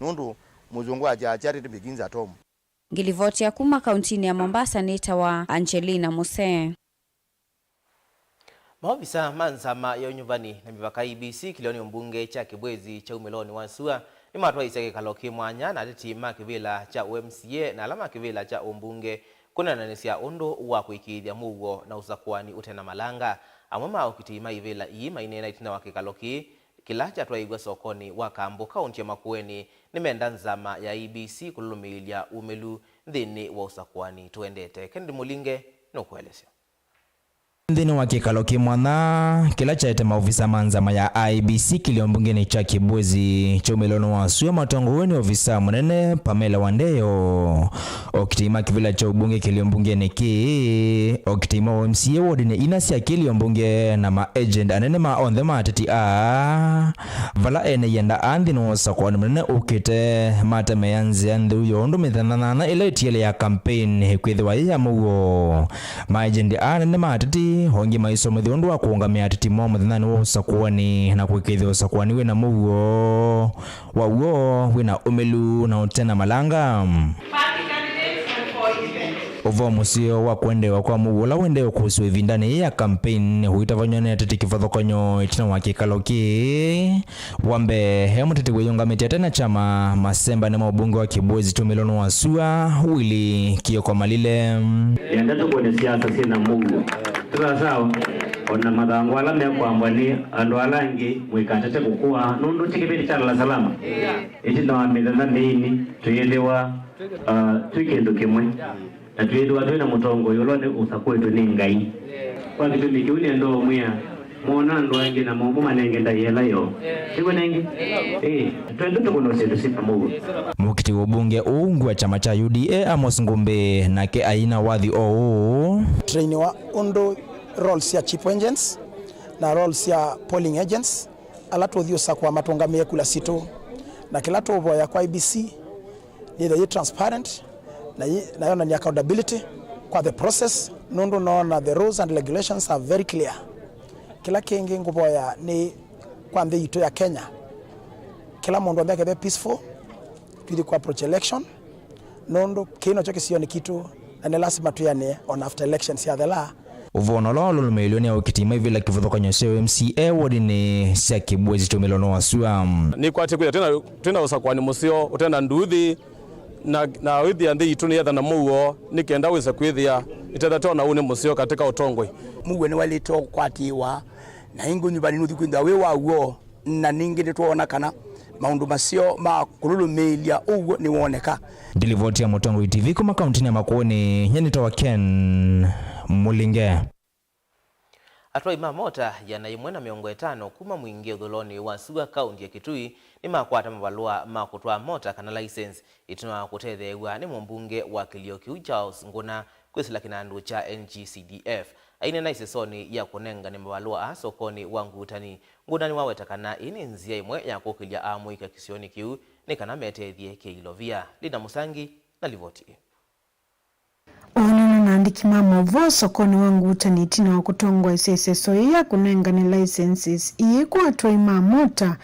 Nũndũ mũzungu wa cha charity begins at home. Ngĩlivoti ya kuma kauntinĩ ya Mombasa nĩtawa Angelina Musee. Maovisa ma nzama ya ũnyuvani na mĩvaka, E A B C, kĩlĩonĩ ũmbunge kya Kĩbwezi kya umĩlonĩ wa sua nĩmatwaĩĩsye kĩkalo kĩ mwanya na ateti ma kĩvĩla kya ũ M C A na ala ma kĩvĩla kya ũmbunge kũneenanĩsya ũndũ wa kũĩkĩĩthya mũuo na ũsakũani ũte na malanga. Amwe ma okitĩi ma ivĩla ii maineena ĩtina wa kĩkalo kĩĩ kĩla kyatwaĩĩw'e sokonĩ wa Kambũ, kaũntĩ ya Makueni, nĩmenda nzama ya E A B C kũlũlũmĩĩlya umĩlu nthĩnĩ wa ũsakũani tũendete. Kennedy Mũlinge nũkũelesya. Nthĩnĩ wa kĩkalo kĩ mwanya kĩla kyaete maovisa ma nzama ya I E B C kĩlĩo mbungenĩ kya Kĩbwezi kya umĩlonĩ wa sua matongoew'e nĩ ovisa mũnene Pamela Wandeyo, okitĩi ma kĩvĩla kya ũmbunge kĩlĩo mbungenĩ kĩĩ, okitĩi ma M C A wodinĩ ina sya kĩlĩo mbunge, na ma agent anene ma onthe ma ateti aa, vala ene ianda aa nthĩnĩ wa ũsakũani mũnene ũkĩte, matemeea nzĩa ntheu ya ũndũ mĩthenya nyanya ĩla ĩtiele ya campaign ĩkwĩthĩwa yĩ ya mũuo. Maejendi aa anene ma ateti o ĩngĩ maisomethya ũndũ wa kũũngamĩa ateti moo mũthenyanĩ wa ũsakũani na kũĩkĩĩthya ũsakũani wĩ na mũuo, wa w'o wĩ na ũmĩlu na ũte na malanga. Ũvoo mũseo wa kũendeewa kwa mũuo ũla ũendee kũsw'a ĩvindanĩ yĩĩ ya campaign ũitavany'a nĩ ateti kĩvathũkany'o ĩtina wa kĩkalo kĩĩ. Wa mbee, e mũteti wĩyũngamĩtye ate na kyama masembanĩ ma ũmbunge wa Kĩbwezi kya umĩlonĩ wa sua, Willy Kioko Malile. Nĩenda tũkwone siasa syĩ na mũuo. Sawa sawa. O na mathangũ ala mekwambwa nĩ andũ ala angĩ mũikatate kũkũa, nũndũ ti kĩvĩndĩ kya lala salama. Ĩtina wa mĩthenya mĩini, twĩĩthĩwa, uh, twĩ kĩndũ kĩmwe, na twĩĩthĩwa twĩ na mũtongoi ũla nĩ ũsakũĩtwe nĩ Ngai. Kwa kĩtumi kĩu nĩenda ũmwĩa, mwona andũ angĩ na mũmũ manenge ndaĩa ĩla yoo. Nĩw'o nengĩ? Ĩĩ, twende tũkũna syĩndũ syĩ na mũuo. Mũkiti wa ũmbunge ũũ ungu wa kyama kya U D A, Amos Ngumbi, nake aina wathi o ũũ. Train wa ũndũ roles sya chipo agents na roles sya polling agents ala tũthi ũsakũa matũngamĩe kula sitũ, na kĩla tũũvoya kwa I E B C nĩthe yĩ transparent na yĩ, na yonany'a accountability kwa the process, nũndũ noona the rules and regulations are very clear. Kĩla kĩngĩ ngũvoya nĩ kwa nthĩ yitũ ya Kenya, kĩla mũndũ onthe akethe peaceful, tũthi kwa approach election, nũndũ kĩĩ nokyo kĩsionĩ kitũ, na nĩ lasima twĩanĩe ona after elections yathela. Ũvoo ũla walũlũmĩĩlw'e nĩ aũkiti maivĩla kĩvathũkany'o kya M C A wodinĩ sya Kĩbwezi kya ũmĩlonĩ wa sua. Nĩkwatĩkĩlya twĩna, twĩna ũsakũani mũseo ũtena nduthi, na, na wĩthĩa nthĩ yitũ nĩyetha na mũuo, nĩ kenda wĩse kwĩthĩa ĩtetha twona ũnĩ mũseo katĩka ũtongoi. Mũuo nĩwaĩlĩte ũkwatĩĩwa, na ĩngĩ ũnyuvani nũthi kwĩthĩwa wĩ wa w'o. Na ningĩ nĩtwoona kana maũndũ maseo ma kũlũlũmĩĩlya ũw'o nĩwoneka. Ndilivoti ya Mũtongoi T V kuma kauntinĩ ya Makueni, nyie nĩtawa Ken Mũlinge. Atwai ma mota ĩana yĩmwe na mĩongo ĩtano kuma Mwingĩ ũthũĩlonĩ wa sua kaunti ya Kitui nĩmakwata mavalũa ma kũtwaa mota kana license ĩtina wa kũtetheew'a nĩ mũmbunge wa kĩlĩo kĩu Charles Nguna kwĩsĩla kĩnandũ kya N G C D F. Aineena ĩsesonĩ ya kũnengane mavalũa aa sokonĩ wa Ngutani, Nguna nĩwaweta kana ĩĩ nĩ nzĩa ĩmwe ya kũkĩlya amũika kĩsionĩ kĩu nĩ kana metethye kĩilovia. Lina Mũsangi na livoti ĩĩ. Oonana na andĩki ma maũvoo sokonĩ wa Ngutani ĩtina wa kũtongoesya ĩseso yĩĩ ya kũnengane licenses ii kwa atwai ma mota,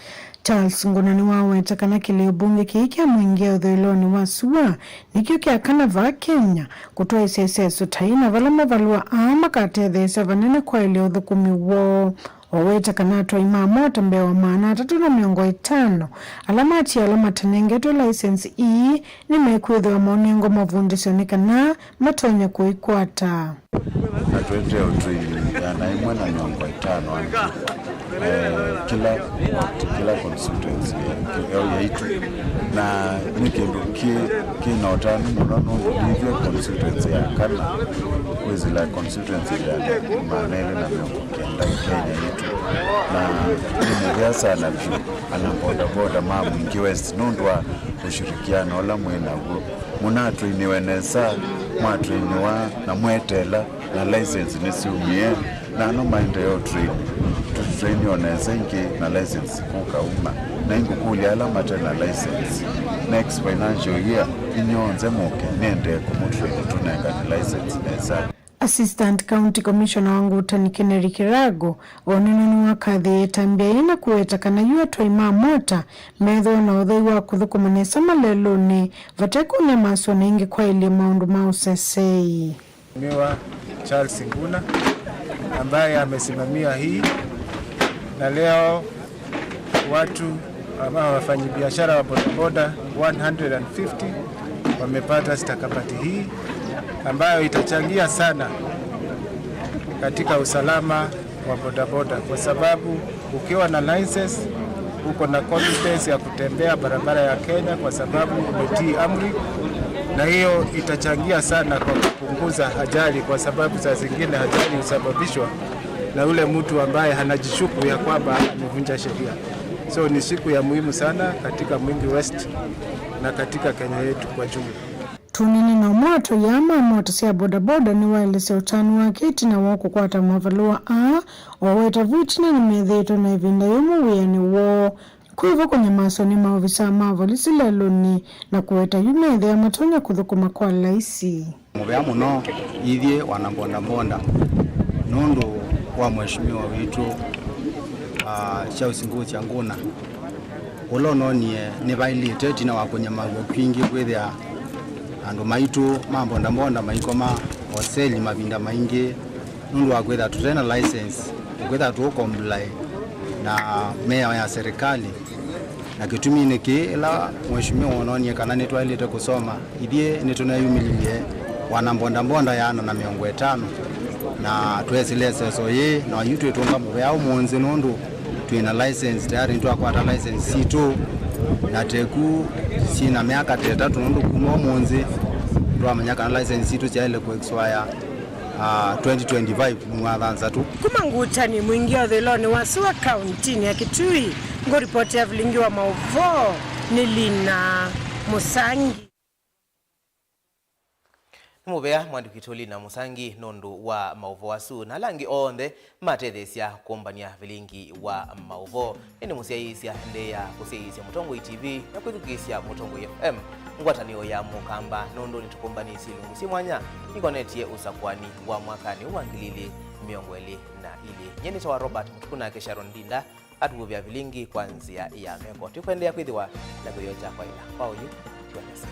Charles Nguna nĩwaweta kana kĩlĩo mbunge kĩĩ kya Mwingĩ ũthũĩlonĩ wa sua nĩkyo kya kana vaa Kenya kũtwaĩsya ĩseso ta ĩĩ, na vala mavalũa aa makatetheesya vanene kwaĩlya ũthũkũmi woo. Waweta kana atwai ma mota mbee wa maana atatũ na mĩongo ĩtano ala matialwa matanengetwe license ii nĩmekwĩthĩwa maũnengwa mavundĩsyo nĩ kana matonye kũikwata. Na twendee ũtwĩi ĩana ĩmwe na mĩongo ĩtano angĩ, eh, kĩla ward, kĩla constituency, eh, yaitũ. Na nĩ kĩndũ kĩ, kĩ na ũtanu mũno nũndũ nĩ ithyĩ constituency ya kana kwĩsĩla constituency ya maana elĩ na mĩongo kenda Kenya yitũ. Na nĩ mũvea sana vyũ ana bodaboda ma Mwingĩ West nũndũ wa ũshirikiano ũla mwĩ naw'o. Mũnatwĩnĩwe nesa, mwatwĩnĩwa na mweteela, na license nĩsyumie, na ano maendee ũtrain. Tũtraini o nesa ĩngĩ na license kũkauma. Na ingũkũlya ala mate na license, next financial year, inyw'onthe mũke, nĩendee kũmũtraini tũnengane license nesa. Assistant County Commissioner wa Ngutani Kennedy Kirago onana nĩwakathĩĩe ĩtambya yĩĩ na kũweta kana yu atwai ma mota methĩwa na ũthei wa kũthũkũma nesa malelũnĩ vate kũnyamasw'a na ĩngĩ kwaĩlye maũndũ ma ũseseei. Mheshimiwa Charles Nguna ambaye amesimamia hii, na leo watu ama wafanyabiashara wa bodaboda one hundred and fifty wamepata stakabadhi hii ambayo itachangia sana katika usalama wa bodaboda, kwa sababu ukiwa na license uko na confidence ya kutembea barabara ya Kenya kwa sababu umetii amri, na hiyo itachangia sana kwa kupunguza ajali, kwa sababu saa zingine ajali husababishwa na yule mtu ambaye anajishuku ya kwamba amevunja sheria. So ni siku ya muhimu sana katika Mwingi West na katika Kenya yetu kwa jumla. Tũnene na ũmwe wa atwai aa ma mota sya bodaboda nĩwaelesya ũtanu wake ĩtina wa kũkwata mavalũa aa, o weta vu ĩtina nĩmethĩĩtwe na ĩvinda yũmũ wĩanĩ woo. Kwĩvo kũnyamaswa nĩ maovisaa ma volisi lelũnĩ na kũweta yu methĩa matonya kũthũkũma kwa laisi. Mũvea mũno ithyĩ wana bodaboda nũndũ wa mheshimiwa witũ, ah, Charles Ngũsya Ngũna, ũla ũnonie nĩvaĩlĩte ĩtina wa kũnyamaw'a kwingĩ kwĩthĩa andũ maitũ ma bodaboda maikoma oseli mavinda maingĩ nũndũ wa kwĩthĩa tũte na license, kwĩthĩa tũũcomply na mĩao ya serikali. Na kĩtuminĩ kĩĩ, ĩla mheshimiwa wononie kana nĩtwaĩlĩte kũsoma, ithyĩ nĩtũneyumĩlilye wana bodaboda ĩana na mĩongo ĩtano. Na twesĩle ĩseso yĩĩ, na yu twĩtũnga mũvea ũmũnthĩ nũndũ twĩ na license tayarĩ, nĩtwakwata license sitũ, na teku syĩ na myaka ta ĩtatũ nũndũ kuma ũmũnthĩ twamanya kana license sitũ syaĩle kũ expire, ah, twenty twenty-five mwei wa thanthatũ. Kuma ngutani mwingĩ ũthũĩlonĩ wa sua kauntinĩ ya Kitui, ngũripoti ya vilingi wa maũvoo nĩ Lina Mũsangi. Nĩ mũvea mwandĩki witũ Lina Mũsangi nũndũ wa maũvoo asu na ala angĩ onthe matetheesya kũmbany'a vilingi wa maũvoo. Nĩ mũsyaĩĩsya ndee ya kũsyaĩĩsya Mũtongoi T V na kwĩthukĩĩsya Mũtongoi F M, ngwatanĩo ya Mũkamba, nũndũ nĩtũkũmbanĩsye ilungu syĩ mwanya ikonetye ũsakũani wa mwakanĩ ũũ wa ngili ilĩ mĩongo ĩlĩ na ilĩ. Nyie nĩtawa Robert Mũtuku, nake Sharon Ndinda atũũvĩa vilingi kwa nzĩa ya meko. Tũkũendeea kwĩthĩwa na kĩwĩoo kya kwaĩla kwa oyu. Twendese.